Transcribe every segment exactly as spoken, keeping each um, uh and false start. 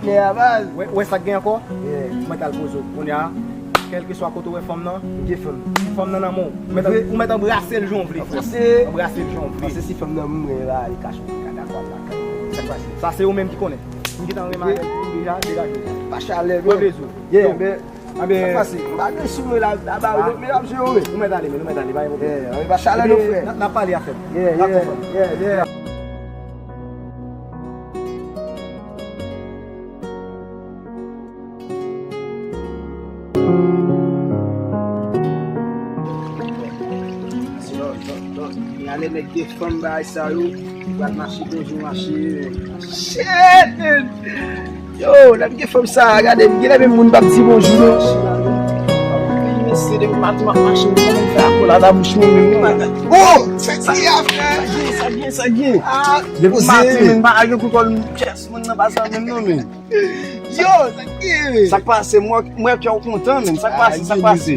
Nè a baz. Wè, wè sa k gen ankò? Yeah. Ou mèt al poze w. Kounye a, kèlkeswa kote w wè fanm nan, ou gen fanm. Fanm nan nan men w. Ou mèt, ou mèt anbrase l jan w vle. Anbrase. Anbrase l jan w vle. Paske si fanm nan mwen la, li kache yon kaka kwa la. Sa k pase? Sa se ou menm ki konnen. M gentan renmen avè l deja, degaje w. Pa chalè, men. Wè bezwen. Yeah, men. Sa k pase? M pa gen sou mwen la, la ba yo, men ap jere. Ou mèt ale, men, ou mèt ale, pa gen pwoblèm. Yeah, pa chalè non, frè. N ap pale afè m. Yeah, yeah, yeah, yeah. Kounye a lè nèg gen fanm bagay sa yo, pral mache bonjou, mache. Shit, man! Yo, lè m gen fanm sa, gade, m genlè menm moun p ap di bonjou, non. Mesye, depi maten m ap mache, m konn fè akolad a bouch mwen menm, non. Oh! Sa k gen, sa k gen, sa k gen? Ah, depi maten, men, m pa gen koukòl, m chèch moun nan pa sa menm, non, men. Yo, sa k gen? Sa k pase? Mwen, mwen kè w kontan, men. Sa k pase? Sa k pase?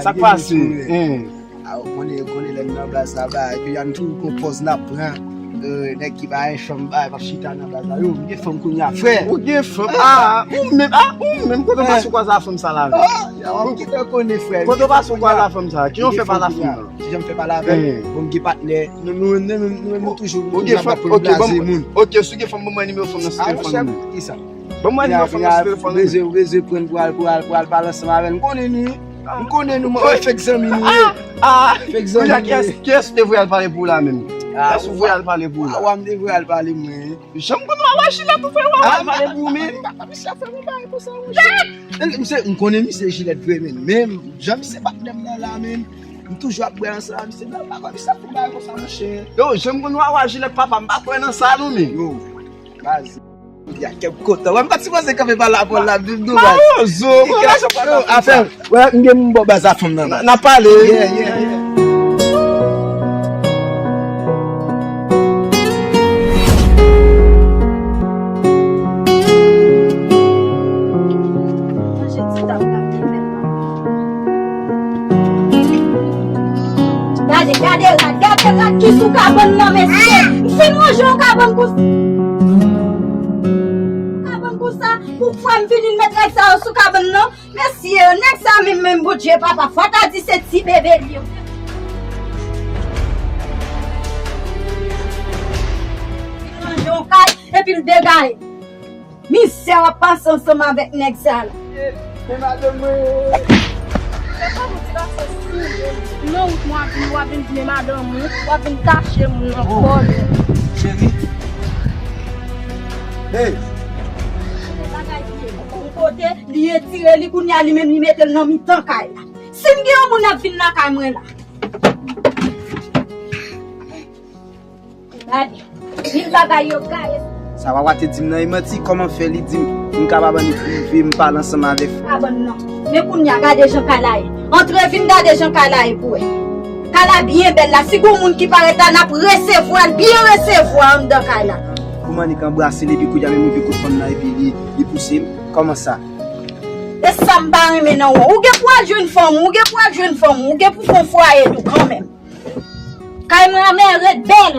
Sa k pase? Hein. Ah, ou konnen, ou konnen lè n nan baz la, ba, epi y a n toujou gon pòz n ap pran. Euh, nèg ki pa gen fanm, ba, p ap chita nan baz la. Yo, m gen fanm kounye a, frè. Ou gen fanm? Ah, ou menm, ah, ou menm, kote w pase w kwaze a fanm sa la, men? Ah, yo, m kite w konnen, frè. Kote w pase w kwaze a fanm sa la? Kijan w fè pale a fanm nan? Kijan m fè pale avè l? Bon, m gen patnè. Nou, nou, nou, nou, nou, nou toujou, nou toujou ap blaze moun. Ok, si w gen fanm, ban mwen nimewo fanm nan, si w gen fanm nan. Ki sa? Ban mwen nimewo fanm nan sou telefòn nan. Ou bezwen, ou bezwen pran pou al, pou al, pou al pale ansanm avè l. M konnen nou, wi. M konnen nou, mwen, fèk zanmi nou ye. Ah, ah. Fèk zanmi nou ye. Kiyès, kiyès ou te voye al pale pou ou la menm? Kiyès ou voye al pale pou ou la? Wa m te voye al pale mwen. Jan m konn Wawa Jilèt ou voye Wawa al pale pou ou menm. Misye ap fè m yon bagay konsa, monchè. Misye, m konnen misye Jilèt vre, men, men jan misye patnè m nan la, men, m toujou ap bwè ansanm ak misye, men m pa kwè misye ap fè yon bagay konsa, monchè. Yo, jan m konn Wawa Jilèt, papa, m pa kwè nan sa, non, men. Yo, baz. Jodi a kè m kontan. Wè, m pa t sipoze kanpe pa lapòl la, vin nou baz. Mawozo, yo, afè, wè, m gen m bò baz a fanm nan. N a pale. Yeah, yeah, yeah. Manje ti tab la, ki fè mal. Gade, gade rat, gade rat ki sou kabann nan, mesye. M fin manje yon kabann kou, kabann kou sa, pou frè m vini met règ sa yo sou kabann nan. Mesye, nèg sa menm, menm Bondye papa, fò ta di se ti bebe li yo. Li manje yon kay, epi l degaye. Mizè w ap pase ansanm avèk nèg sa la. Men madanm mwen. Se pa nou ti gason sou nan wout mwen w ap vin, w ap vin di men madanm ou, w ap vin tache moun nan kò l. Cheri. Hey. Kote li retire li kounye a li menm li mete l nan mitan kay la. Si m gen yon moun ap vin lakay mwen la. Gade, pil bagay yo gaye. Sa Wawa te di m nan e manti, kòman fè li di m m ka pa ban li prive m pale ansanm avèk. Kabann nan. Men kounye a gade jan kay la ye. Antre vin gade jan kay la ye pou wè. Kay la byen bèl la. Si gon moun ki parèt la, n ap resevwa l, byen resevwa anndan kay la. Kouman li ka anbrase l epi kounye a menm rive kot fanm nan epi li, li pouse l? Kòman sa? E sa m pa renmen nan ou. Ou gen pou al jwenn fanm ou, ou gen pou al jwenn fanm ou, ou gen pou fè yon fwaye tou kanmenm. Kay mwen an mè ret bèl.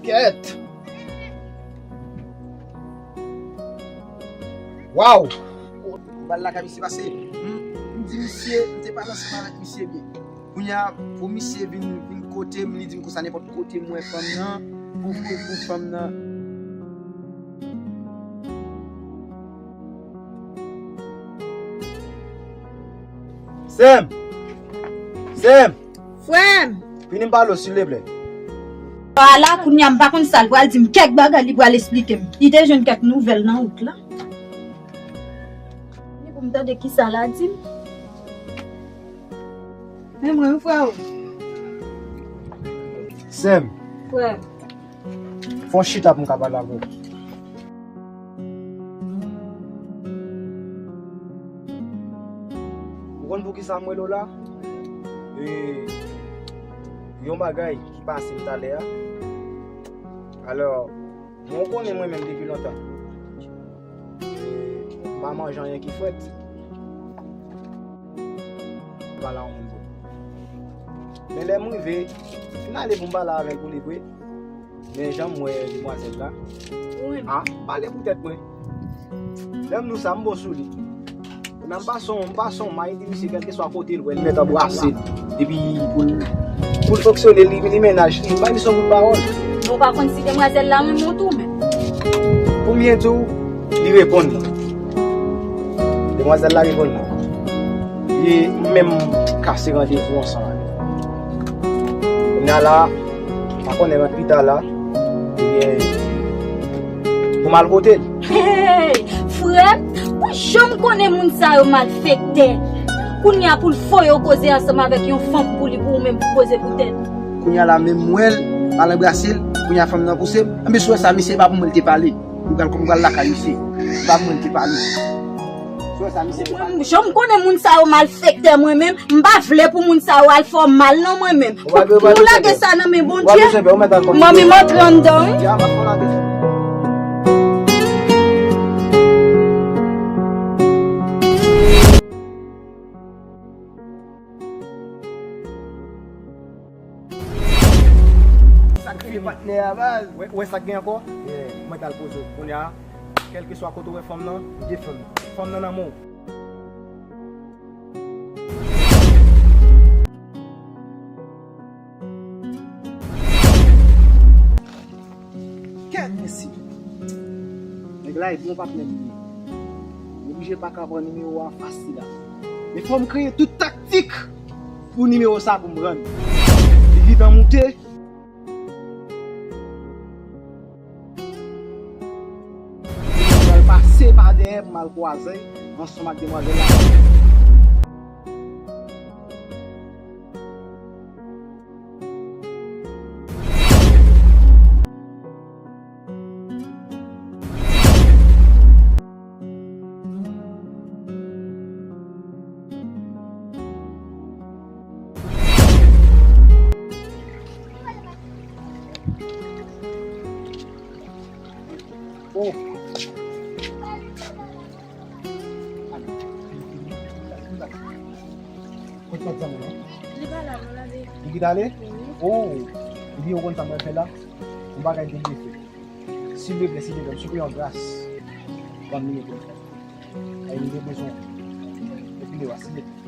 Kèt. Waw. M pral lakay misye pase. M, m di misye, m te pale ansanm avèk misye byen. Kounye a, pou misye vin, vin kote m, li di m konsa nenpòt kote m wè fanm nan, pou, pou, pou fanm nan. Sè m! Sè m! Frè m! Vini m pale w, silvouplè. Ala, kounye a m pa konn sa l pral di m, kèk bagay li pral esplike m. Li te jwenn kèk nouvèl nan wout la. Ni pou m tande kisa l a di m. Men mwen, wi, frè o. Sè m. Frè m. Fè yon chita pou m ka pale avè w. Ou konn poukisa m rele w la? E, yon bagay ki pase m talè a. Alò, bon, ou konnen mwen menm depi lontan. E, m pa manje anyen ki frèt. pale a yon moun vre. Men lè m rive, m fin ale pou m pale avè l pou li vre. Men jan m wè demwazèl la, a, m pale pou tèt mwen. Lè m di w sa, m bon sou li. Kounye a m pase yon, m pase yon may, di misye kèlkeswa kote l wè, li mèt anbrase l. Epi pou l, pou l fonksyone, li, li mennaj li, m ba li son kout pawòl. Ou pa konn si demwazèl la renmen w tou menm. Pou m byen di w, li reponn li. Demwazèl la reponn li. Li menm kase randevou ansanm avè l. Kounye a la, pa konnen nan pita la, ebyen, pou m al kote l. Hey! Frè m, ou janm konnen moun sa yo malfektè. Kounye a pou l voye w koze ansanm avèk yon fanm pou li, pou ou menm pou koze pou tèt. Kounye a la menm m wè l, al anbrase l, kounye a fanm nan pouse m. Anben si w wè sa, misye pa pou mwen l te pale. M pral, m pral lakay misye. M pa pou mwen l te pale. Si w wè sa, misye te pale. Jan m konnen moun sa yo malfektè mwen menm, m pa vle pou moun sa yo al fè w mal non mwen menm. Pou, pou lage sa nan men Bondye. Manmi m antre anndan wi. Sa k rive patnè a baz. Wè, wè sa k gen ankò? Yeah. Mwen t al poze w. Kounye a, kèlkeswa kote w wè fanm nan, defann fanm nan nan men w. Kèt mesye. Nèg la e bon patnè li ye. M oblije pa ka pran nimewo a fasil la. Men fò m kreye tout taktik pou nimewo sa pou m rann. Li vit an moute. Mwen pral pase pa dèyè pou m al kwaze ansanm ak demwazèl la. Oh. Kot kòb sa mwen? Li pa la, non, lave. Li kite ale? Wi. Oh. Epi ou konn sa mwen fè la? Yon bagay m te vle fè. Silvouplè, silvouplè, m sipliye yon gras. Ban m minit. Ay, m te bezwen. Epi li va, silvouplè.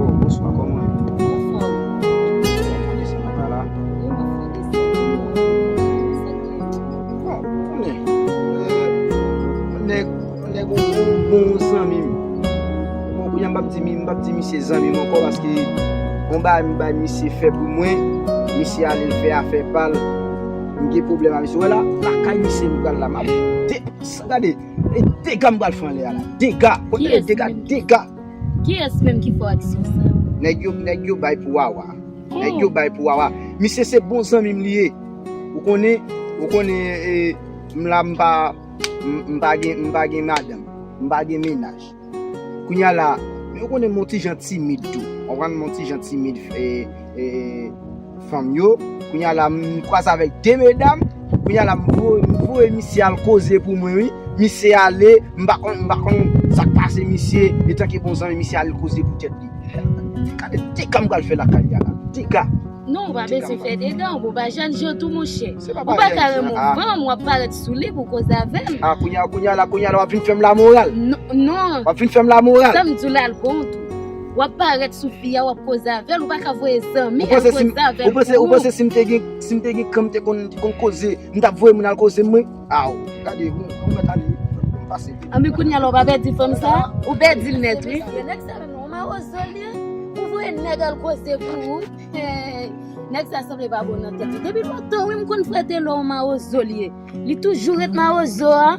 Oh, bonswa, kòman w ye? Anfòm. Kòman w ye, sa pa la? Wi, m ap fè desè. Bon, ou konnen, euh, nèg, nèg yon bon, bon zanmi m. Bon, kounye a m p ap di mi-, m p ap di misye zanmi m ankò paske yon bagay m bay misye fè pou mwen, misye ale l fè afè pa l. M gen pwoblèm ak misye. Wè la, lakay misye m pral la, m ap de-, gade, e dega m pral fè anlè a la. Dega. Kote dega, dega. Kiyès menm ki fè w aksyon sa? Nèg yo, nèg yo bay pou Wawa. Nèg yo bay pou Wawa. Misye se bon zanmi m li ye. Ou konnen, ou konnen, e, m la m pa, m, m pa gen, m pa gen madanm. M pa gen mennaj. Kounye a la, men ou konnen m yon ti jan timid tou. Konprann, m yon ti jan timid, e, e, fanm yo. Kounye a la, m kwaze avèk de medam. Kounye a la, m voye, m voye misye al koze pou mwen, wi. Misye ale, m pa konn, m pa konn sa k pase misye. Etanke bon zanmi, misye ale koze pou tèt li. Gade dega m pral fè lakay li a la. Dega. Non, ou pa bezwen fè dega, ou pa jèn jan tou, monchè. Ou pa ka renmen yon fanm, w ap parèt sou li pou koze avè l. A, kounye a, kounye a la, kounye a la, w ap vin fè m lamoral. Non, non. W ap vin fè m lamoral. Sa m di w la, l bon tou. W ap parèt sou fi a, w ap koze avè l, ou pa ka voye zanmi al koze avè l pou ou. Ou panse, ou panse si m te gen, si m te gen kran, m te konn, te konn koze, m t ap voye moun al koze mwen? Aw, gade, bon, bon, mèt ale, m pase. Anben kounye a la, w pa pèdi fanm sa? Ou pèdi l nèt, wi. Nèg sa menm, non, mawozo li ye. Ou voye nèg al koze pou ou. Hey, nèg sa sanble pa bon nan tèt li. Depi lontan, wi, m konn frè Telor mawozo li ye. Li toujou ret mawozo a.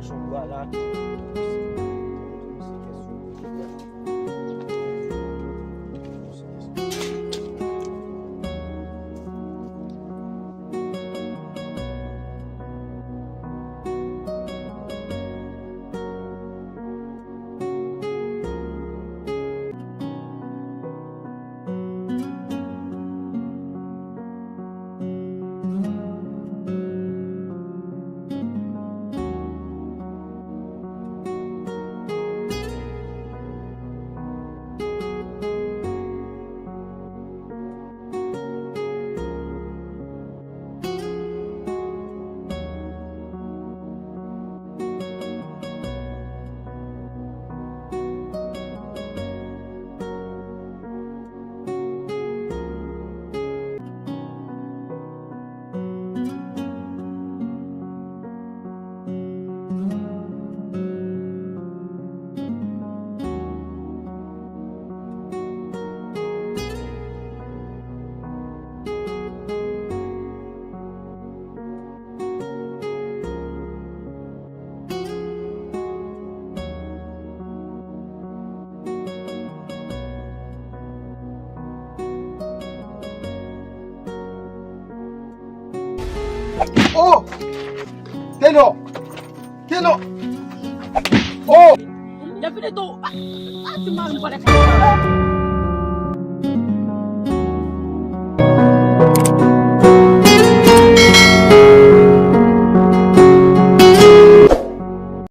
Chache yon bwa la. Oh! Telor! Telor! Oh! Depi le tou, ah, ah, ti mari m pale.